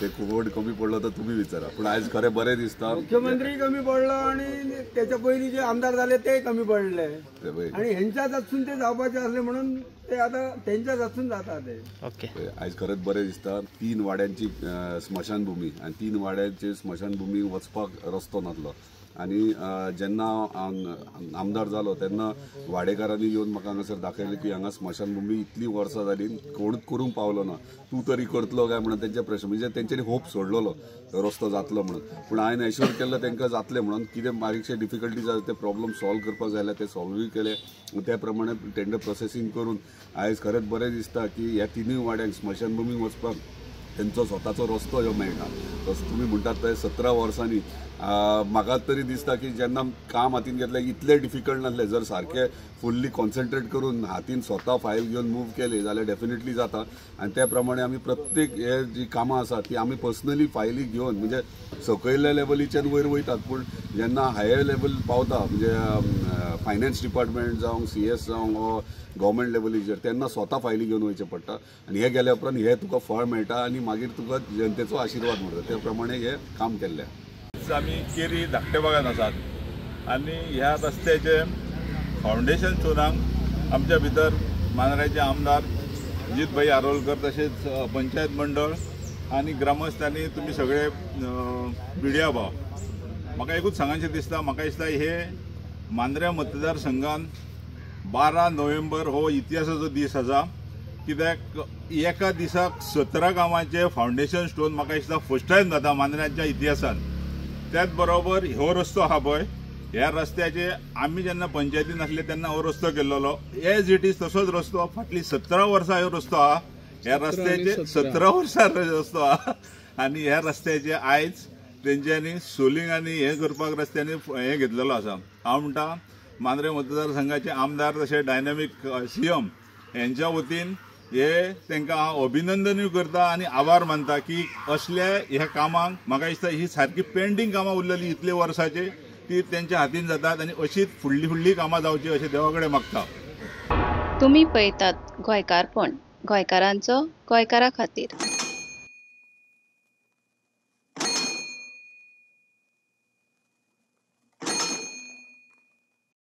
ते कोविड कमी पडलो तर तुम्ही विचारा, पण आयज खरें बरें दिसता। मुख्यमंत्री कमी पडलो आणि त्याच्या पयलीं जे आमदार जाले ते कमी पडले आणि हेंच्याच हातसून ते जावपाचे असले म्हणून ते आता तेंच्याच हातसून जाता ते। ओके, आयज खरेंच बरें दिसता। 3 वाड्यांची स्मशानभूमी आनी 3 वाड्यांची स्मशानभूमी वचपाक रस्तो नासलो आनी जेन्ना आमदार जालो तेन्ना वाडेकारांनी येवन म्हाका हांगासर दाखयलें की हांगा स्मशानभूमी इतली वर्सां जाली कोणूच करूंक पावलो ना, तूं तरी करतलो काय म्हणून तेंचे प्रश्न, म्हणजे तेंच्यांनी होप सोडलेलो रस्तो जातलो म्हणून, पूण हांवें एश्योर केल्लो तांकां जातलें म्हणून। कितें बारीकशे डिफिकल्टीज आसा ते प्रॉब्लम सॉल्व करपाक जाय जाल्यार ते सॉल्वूय केले। त्या प्रमाणे टेंडर प्रोसेसींग करून आयज खरेंच बरें दिसता की ह्या 3 वाड्यांक स्मशानभूमीक वचपाक तेंचो स्वताचो रस्तो ह्यो मेळटा। तसो तुमी म्हणटात ते 17 वर्सांनी म्हाका तरी दिसता की जेन्ना काम हातीन घेतलें इतलें डिफिकल्ट नासलें, जर सारकें फुल्ली कॉन्सन्ट्रेट करून हातीन स्वता फायल घेवन मूव केली जाल्यार डेफिनेटली जाता। आनी त्या प्रमाणे आमी प्रत्येक हे जी कामां आसा ती आमी पर्सनली फायली घेवन म्हणजे सकयल्या लेवलीच्यान वयर वयतात, पूण जेन्ना हायर लेवल पावता म्हणजे फायनान्स डिपार्टमेंट जावं CS जावं वो गव्हर्मेंट लेवलीचेर तेन्ना स्वता फायली घेवन वयचें पडटा आनी हे गेल्या उपरांत हे तुका फळ मेळटा आनी मागीर तुका जनतेचो आशिर्वाद मेळटा। त्या प्रमाणे हे काम केल्लें। आमी केरी धाकटे बागान आसात आनी ह्या रस्त्याचे फावंडेशन स्टोनाक आमच्या भितर मांद्र्याचे आमदार जित भाई आरोलकर तशेंच पंचायत मंडळ आनी ग्रामस्थ आनी तुमी सगळे मिडिया भाव, म्हाका एकूच सांगचें दिसता, म्हाका दिसता हे मांद्र्या मतदारसंघान 12 नोव्हेंबर हो इतिहासाचो दीस आसा, कित्याक एका दिसाक 17 गांवांचे फावंडेशन स्टोन म्हाका दिसता फर्स्ट टायम जाता मांद्र्यांच्या इतिहासान। त्याच बरोबर हो रस्तो आहा पळय, ह्या रस्त्याचे आमी जेन्ना पंचायतीन आसले तेन्ना हो रस्तो केल्लो, एज it is तसोच रस्तो फाटलीं 17 वर्सां हो रस्तो आहा। ह्या रस्त्याचे 17 वर्सां रस्तो आहा आनी ह्या रस्त्याचे आयज तेंच्यांनी सोलिंग आनी हें करपाक रस्त्यांनी हें घेतलेलो आसा। हांव म्हणटा मांद्रे मतदारसंघाचे आमदार तशें डायनामीक CM हेंच्या वतीन हे तांकां हांव अभिनंदनूय करता आनी आभार मानता की असल्या ह्या कामांक म्हाका दिसता ही सारकी पेंडींग कामां उरलेली इतले वर्साची ती तेंच्या हातीन जातात आनी अशीच फुडली फुडली कामां जावची अशें देवा कडेन मागता। तुमी पळयतात गोंयकारपण, गोंयकारांचो गोंयकारा खातीर।